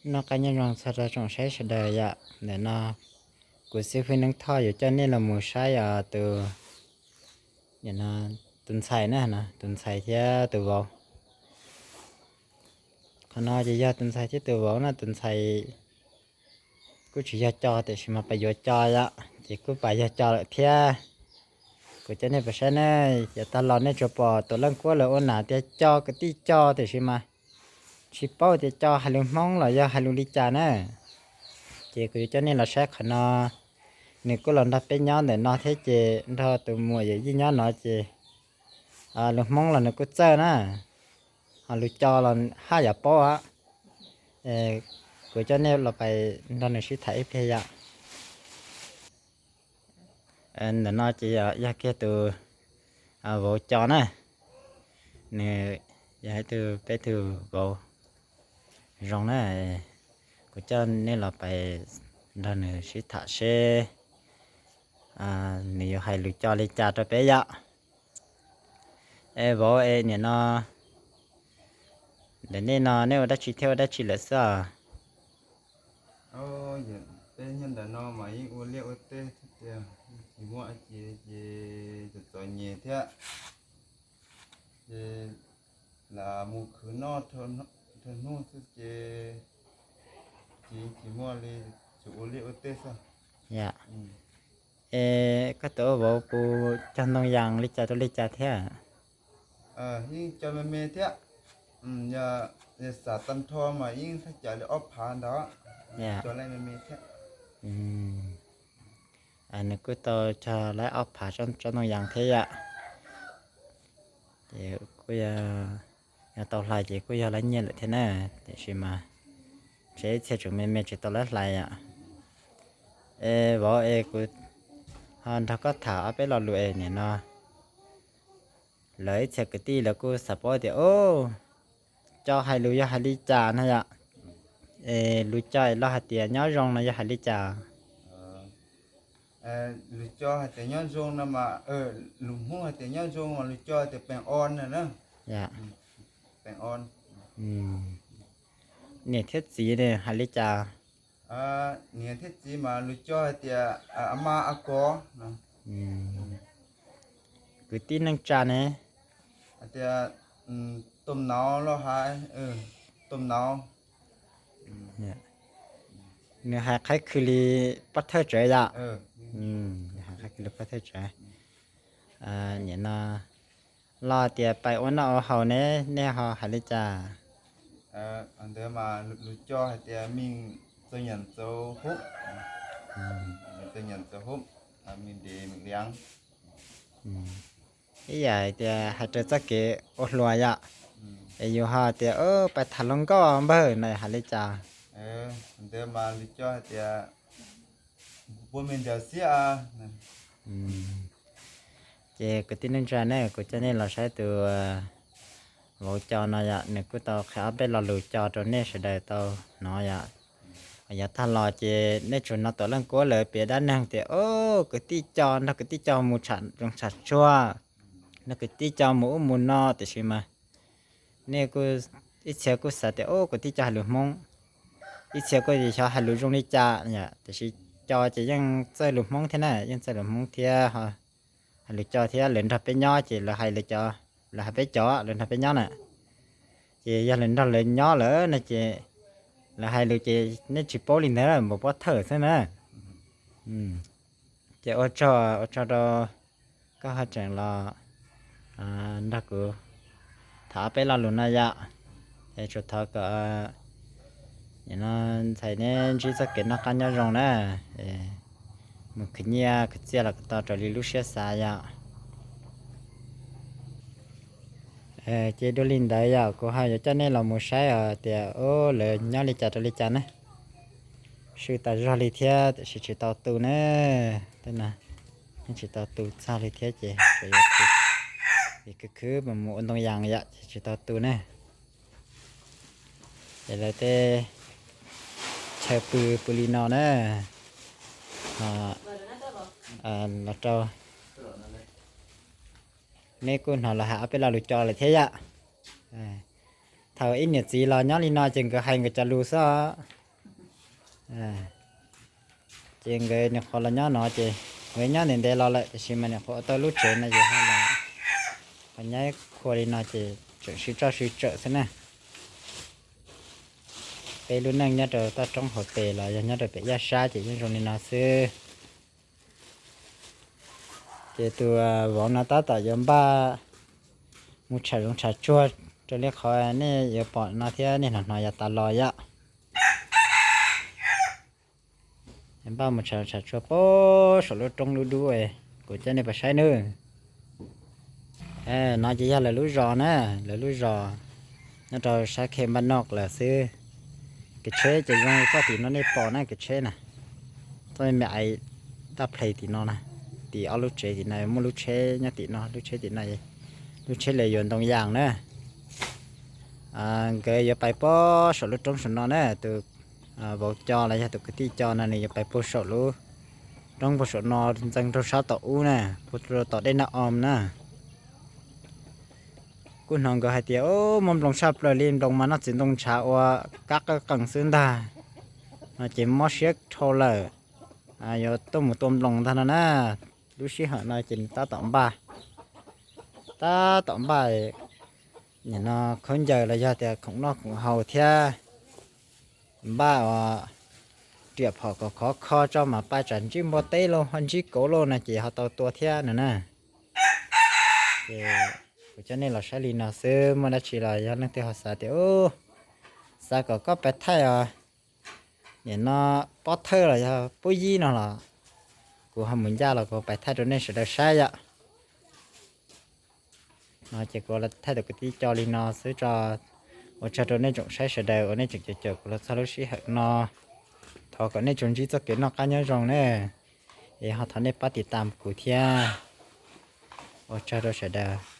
Noj qab nyob zoo txog rau tsoom saib sawv daws yom. Ntawm no kuv xib fwb Neeb Thoj yuav coj nej los mus saib os tus, tus ntxhais na, tus ntxhais thiab tus vauv. Qhov no ces yog tus ntxhais thiab tus vauv no, tus ntxhais kuj tsis yog co tiam sis mas pais yuav co yom, ces kuj pais yog co lawm thiab. Kuv coj nej pais saib ne, yav tag los nej tsuas pom Tuam Leej Kuab lawv ua nam tias co kwv tij co tiam sis mas tsis paub tias co hais lus Hmoob los yog hais lus li cas na. Ces kuv yuav coj nej los saib qhov no, nws kuj los nrog peb nyob ntawm no thiab ces nrog tus muam yawm yij nyob no ces lus Hmoob los nws kuj txawj na, ho lus co los haj yam paub. Kuv coj nej los pais nrog nws sib tham ib pliag yom. Ntawm no ces yog kiag tus vauv co na, nws yog ib tug peb tug vauv zoo na. Kuv coj nej los pais nrog nws sib tham seb nws yuav hais lus co li cas rau peb yom. Es vauv es nim no ntawm nej no nej ua dab tsi thiab ua dab tsi lawm xwb os? Peb nyob ntawm no mas yeej ua liaj ua teb thiab tiag, tsis muaj dab tsi ces txom txom nyem thiab. Ces lam mus khwv noj rau hnub xwb ces tsis tsis muaj li, tsuas ua liaj ua teb xwb. Es koj tus vauv puas cog ntoo yas li cas rau li cas thiab? Yeej cog me me thiab. Yog xam tag nrho mas yeej thaj tsam li ob phav ntawd, cog li me me thiab. Nws kuj tau cog li ob phav tsob ntoo yas thiab yom. Ces kuj yog tau hlais ces kuj yog lab nyiaj lawm thiab na, tiam sis mas ntshe ib txhia tseem me me tsis tau lab hlais yom. Es vauv es kuv ho nrog koj tham ob peb lo lus es nim no lawv ib txhia kwv tij lawv kuj xav paub tias, o, co hais lus yog hais li cas no yom? Es lus co es los hais tias nyob zoo no yog hais li cas? Lus co hais tias nyob zoo no mas, lus Hmoob hais tias nyob zoo mas lus co hais tias peem o na. Niam thiab txiv ne hais li cas? Niam thiab txiv mas lus co hais tias a ma a kos. Kwv tij neej tsa ne? Hais tias, tum nauv los hais, tum nauv. Nws hais qhib khwv li pov thawj tsev yom? Nws hais qhib khwv li pov thawj tsev. Nim no los tias pais ua noj ua haus ne, nej ho hais li cas? Ntawd mas lus co hais tias mej txaus nyam txaus hub, txaus nyam txaus hub, mej dev mej liav. Ib yam tias hais raws txoj kev ua hluas yom. Es yus ho tias pais tham hluas nkauj npawg no hais li cas? Ntawd mas lus co hais tias puas me ncaws xiab. Ces kwv tij neej tsa ne, kuv coj nej los saib tus vauv co no yom, nws kuj tau qhia ob peb lo lus co rau nej sawv daws tau hnov yom. Yav tag los ces nej tsuas hnov Tuam Leej Kuab lawv piav dab neeg tias, o, kwv tij co nrog kwv tij co mus tsham zoov tsham tsuag, nrog kwv tij co mus ub mus no, tiam sis mas nej kuj, ib txhia kuj xav tias, o, kwv tij co hais lus Hmoob, ib txhia kuj xyov hais lus zoo li cas yom, tiam sis co ces yeej txawj lus Hmoob thiab na, yeej txawj lus Hmoob thiab, hais lus co thiab. Lawv nrog peb nyob ces lawv hais lus co, lawv hais peb co, lawv nrog peb nyob na. Ces yog lawv nrog lawv nyob lawm no ces lawv hais lus ces nej tsis paub li ntawd, npaum pov thawj xwb na. Ces ua tsaug, ua tsaug rau koj ho tseem los nrog kuv tham ob peb lo lus no yom. Es tsuas thov kom nim no ntxhais neb ntsib txoj kev noj qab nyob zoo na, mus khwv nyiaj khwv txiaj los kom tau raws li lub siab xav yom. Ces dua li ntawd yom, kuv ho yuav coj nej los mus saib os tias, o, lawv nyob li cas rau li cas na. Swb tas zog li thiab tiam sis tsis tau tu na. Tej no yeej tsis tau tu txog li thiab ces tsuas yog khwv khwv mus mus ua ntoo yas yom, ces tsis tau tu na. Ces lawv tej chaw pw pw li no na. Los rau neb kuj hnov lawv hais ob peb lo lus co lawm thiab yom. Thaum ib niam txiv los nyob li no ces nkawd hais nkawd cov lus xwb os. Ces nkawd nyuam qhuav los nyob no ces nkawd nyob ntev ntev los lawm tiam sis mas nyuam qhuav ua tau lub tsev no ces ho los qhov nyob khua li no ces tseem sib txawj sib txawj xwb na. Peb lub neej nyob rau toj roob hauv pes los yog nyob rau pem yaj sab ces yeej zoo li no xwb. Ces tus vauv no tab tom yuav npaj mus tsham zoov tsham tsuag raws li qhov nej yuav pom no thiab nej hnov hnov yav tas los yom. Npaj mus tsham zoov tsham tsuag pem saum lub roob dub dub, kuv coj nej pais saib nawb. No ces yog lawv lub zos na, lawv lub zos nyob rau sab khe npaj noj lawm xwb. Kev tsheb ces zoo li txoj tim no nej pom na, kev tsheb na, txoj me me ais daj plhes tim no na, tim ob lub tsev tim no muaj lub tsheb nyob tim no, lub tsheb tim no, lub tsheb lawv yuav ntoo yas na. Nkawd yuav pais pem saum lub roob saum no na, tus vauv coj los yog tus kwv tij coj no nws yuav pais pem saum lub roob pem saum no ntxeev rau sab tom ub na, pem rau tom dej Naj Om na. Kuj hnov nkawd hais tias, Muaj nploos tshaj plaws li, nploos mas noj txiv ntoo ntshav ua kab qeej qees xwb ntag, no ces mob siab dhau lawm, yuav tuaj mus tua nploos ntag no na. Lub sij hawm no ces nws tab tom npaj, tab tom npaj nim no khaub ncaws los yog tias khoom noj khoom haus thiab, npaj ua riam phom kom khov kho tso mas pais tsam ntsib npua teb lauj ho ntsib kauv lauj no ces ho tau tua thiab no na. Ces kuv coj nej los saib li no xwb, muaj dab tsi los yog leej twg ho xav tias, xav kom koj pais thaij os, nim no pob thawj los yog pub yib no los kuv ho mus ncaj los kuv pais thaij rau nej sawv daws saib yom. No ces kuv los thaij tus kwv tij coj li no xwb tso. Ua tsaug rau nej tsoom saib sawv daws uas nej tseem caum caum kuv los txog lub sij hawm no. Thov kom nej tsuas ntsib txoj kev noj qab nyob zoo na, es ho thov nej pab tiv tam kuv thiab. Ua tsaug rau sawv daws.